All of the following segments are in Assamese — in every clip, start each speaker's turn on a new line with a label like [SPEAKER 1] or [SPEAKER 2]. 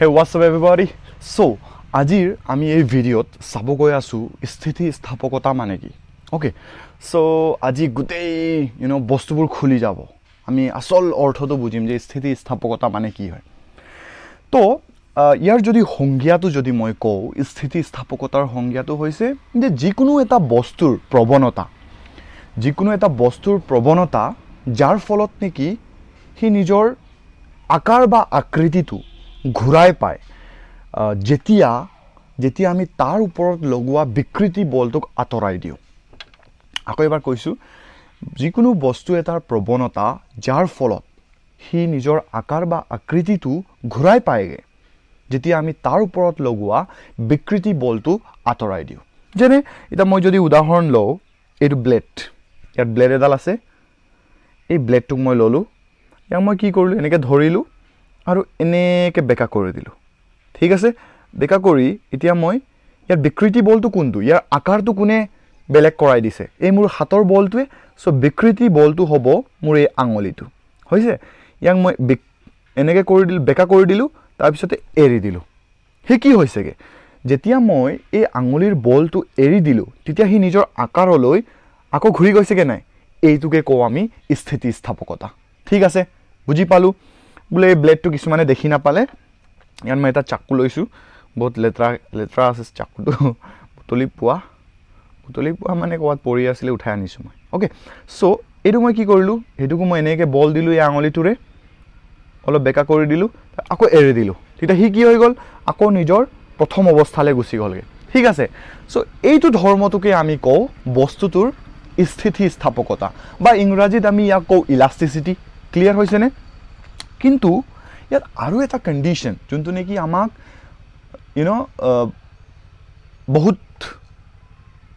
[SPEAKER 1] Hey, what's up everybody? So আজিৰ আমি এই ভিডিঅ'ত চাব গৈ আছোঁ স্থিতিস্থাপকতা মানে কি। অ'কে, চ' আজি গোটেই বস্তুবোৰ খুলি যাব, আমি আচল অৰ্থটো বুজিম যে স্থিতিস্থাপকতা মানে কি হয়। তো ইয়াৰ যদি সংজ্ঞাটো যদি মই কওঁ, স্থিতিস্থাপকতাৰ সংজ্ঞাটো হৈছে যে যিকোনো এটা বস্তুৰ প্ৰৱণতা যাৰ ফলত নেকি সি নিজৰ আকাৰ বা আকৃতিটো ঘূৰাই পায় যেতিয়া যেতিয়া আমি তাৰ ওপৰত লগোৱা বিকৃতি বলটোক আঁতৰাই দিওঁ। আকৌ এবাৰ কৈছোঁ, যিকোনো বস্তু এটাৰ প্ৰৱণতা যাৰ ফলত সি নিজৰ আকাৰ বা আকৃতিটো ঘূৰাই পায়গৈ যেতিয়া আমি তাৰ ওপৰত লগোৱা বিকৃতি বলটো আঁতৰাই দিওঁ। যেনে এতিয়া মই যদি উদাহৰণ লওঁ, এইটো ব্লেড, ইয়াত ব্লেড এডাল আছে। এই ব্লেডটোক মই ল'লোঁ, ইয়াক মই কি কৰিলোঁ, এনেকৈ ধৰিলোঁ আৰু এনেকৈ বেকা কৰি দিলোঁ। ঠিক আছে, বেকা কৰি এতিয়া মই ইয়াৰ বিকৃতি বলটো কোনটো, ইয়াৰ আকাৰটো কোনে বেলেগ কৰাই দিছে? এই মোৰ হাতৰ বলটোৱে। চ' বিকৃতি বলটো হ'ব মোৰ এই আঙুলিটো হৈছে। ইয়াক মই এনেকৈ কৰি দিলোঁ, বেকা কৰি দিলোঁ, তাৰপিছতে এৰি দিলোঁ। সি কি হৈছেগৈ? যেতিয়া মই এই আঙুলিৰ বলটো এৰি দিলোঁ, তেতিয়া সি নিজৰ আকাৰলৈ আকৌ ঘূৰি গৈছেগৈ নাই? এইটোকে কওঁ আমি স্থিতিস্থাপকতা। ঠিক আছে, বুজি পালোঁ। বোলে এই ব্লেডটো কিছুমানে দেখি নাপালে, ইয়াত মই এটা চাকু লৈছোঁ। বহুত লেতেৰা লেতেৰা আছে চাকুটো, বুটলি পোৱা মানে ক'ৰবাত পৰি আছিলে, উঠাই আনিছোঁ মই। অ'কে, চ' এইটো মই কি কৰিলোঁ, সেইটোকো মই এনেকৈ বল দিলোঁ, এই আঙুলিটোৰে অলপ বেকা কৰি দিলোঁ, আকৌ এৰি দিলোঁ। তেতিয়া সি কি হৈ গ'ল? আকৌ নিজৰ প্ৰথম অৱস্থালৈ গুচি গ'লগৈ। ঠিক আছে, চ' এইটো ধৰ্মটোকে আমি কওঁ বস্তুটোৰ স্থিতিস্থাপকতা বা ইংৰাজীত আমি ইয়াক কওঁ ইলাষ্টিচিটি। ক্লিয়াৰ হৈছেনে? কিন্তু ইয়াত আৰু এটা কণ্ডিশ্যন, যোনটো নেকি আমাক বহুত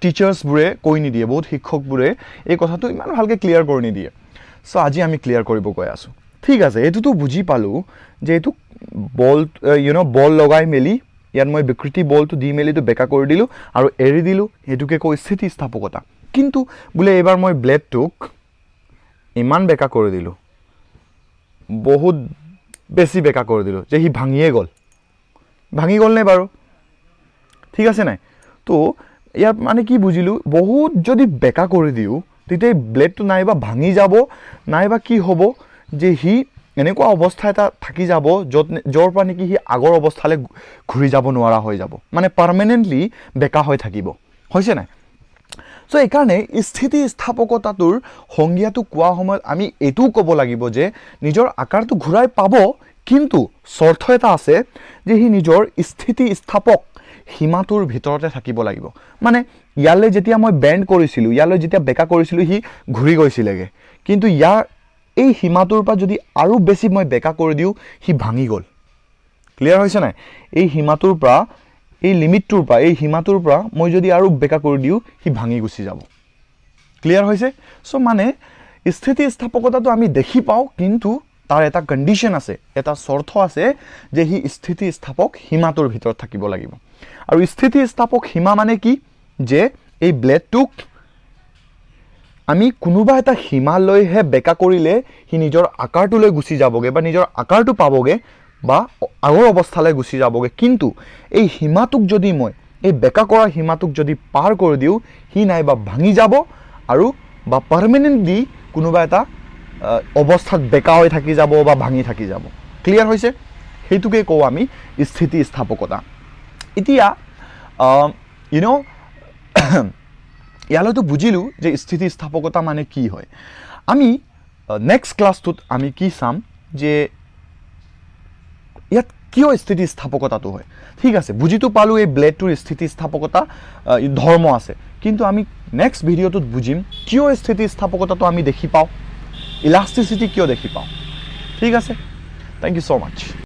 [SPEAKER 1] টিচাৰ্ছবোৰে কৈ নিদিয়ে, বহুত শিক্ষকবোৰে এই কথাটো ইমান ভালকৈ ক্লিয়াৰ কৰি নিদিয়ে। চ' আজি আমি ক্লিয়াৰ কৰিব গৈ আছোঁ। ঠিক আছে, এইটোতো বুজি পালোঁ যে এইটো বল বল লগাই মেলি ইয়াত মই বিকৃতি বলটো দি মেলি এইটো বেকা কৰি দিলোঁ আৰু এৰি দিলোঁ, সেইটোকে কওঁ স্থিতিস্থাপকতা। কিন্তু বোলে এইবাৰ মই ব্লেডটোক ইমান বেকা কৰি দিলোঁ, বহুত বেছি বেকা কৰি দিলোঁ যে সি ভাঙিয়ে গ'ল। ভাঙি গ'লনে বাৰু? ঠিক আছে নাই? তো ইয়াত মানে কি বুজিলোঁ, বহুত যদি বেকা কৰি দিওঁ, তেতিয়া এই ব্লেডটো নাইবা ভাঙি যাব, নাইবা কি হ'ব যে সি এনেকুৱা অৱস্থা এটা থাকি যাব য'ৰ পৰা নেকি সি আগৰ অৱস্থালৈ ঘূৰি যাব নোৱাৰা হৈ যাব, মানে পাৰ্মানেণ্টলি বেকা হৈ থাকিব। হৈছে নাই? চ' এইকাৰণে স্থিতিস্থাপকতাটোৰ সংজ্ঞাটো কোৱা সময়ত আমি এইটোও ক'ব লাগিব যে নিজৰ আকাৰটো ঘূৰাই পাব, কিন্তু চৰ্ত এটা আছে যে সি নিজৰ স্থিতিস্থাপক সীমাটোৰ ভিতৰতে থাকিব লাগিব। মানে ইয়ালৈ যেতিয়া মই বেণ্ড কৰিছিলোঁ, ইয়ালৈ যেতিয়া বেকা কৰিছিলোঁ, সি ঘূৰি গৈছিলেগৈ। কিন্তু ইয়াৰ এই সীমাটোৰ পৰা যদি আৰু বেছি মই বেকা কৰি দিওঁ, সি ভাঙি গ'ল। ক্লিয়াৰ হৈছে নাই? এই সীমাটোৰ পৰা, এই লিমিটটোৰ পৰা, এই সীমাটোৰ পৰা মই যদি আৰু বেকা কৰি দিওঁ, সি ভাঙি গুচি যাব। ক্লিয়াৰ হৈছে? চ' মানে স্থিতিস্থাপকতাটো আমি দেখি পাওঁ, কিন্তু তাৰ এটা কণ্ডিশ্যন আছে, এটা চৰ্ত আছে যে সি স্থিতিস্থাপক সীমাটোৰ ভিতৰত থাকিব লাগিব। আৰু স্থিতিস্থাপক সীমা মানে কি? যে এই ব্লেডটোক আমি কোনোবা এটা সীমালৈহে বেকা কৰিলে সি নিজৰ আকাৰটোলৈ গুচি যাবগৈ বা নিজৰ আকাৰটো পাবগৈ বা আগৰ অৱস্থালৈ গুচি যাবগৈ। কিন্তু এই সীমাটোক যদি মই, এই বেকা কৰা সীমাটোক যদি পাৰ কৰি দিওঁ, সি নাইবা ভাঙি যাব আৰু বা পাৰ্মানেণ্টলি কোনোবা এটা অৱস্থাত বেকা হৈ থাকি যাব বা ভাঙি থাকি যাব। ক্লিয়াৰ হৈছে? সেইটোকে কওঁ আমি স্থিতিস্থাপকতা। এতিয়া ইয়ালৈতো বুজিলোঁ যে স্থিতিস্থাপকতা মানে কি হয়। আমি নেক্সট ক্লাছটোত আমি কি চাম যে ইয়াত কিয় স্থিতিস্থাপকতাটো হয়। ঠিক আছে, বুজিতো পালোঁ এই ব্লেডটোৰ স্থিতিস্থাপকতা ধৰ্ম আছে, কিন্তু আমি নেক্সট ভিডিঅ'টোত বুজিম কিয় স্থিতিস্থাপকতাটো আমি দেখি পাওঁ, ইলাষ্টিচিটি কিয় দেখি পাওঁ। ঠিক আছে, thank you so much.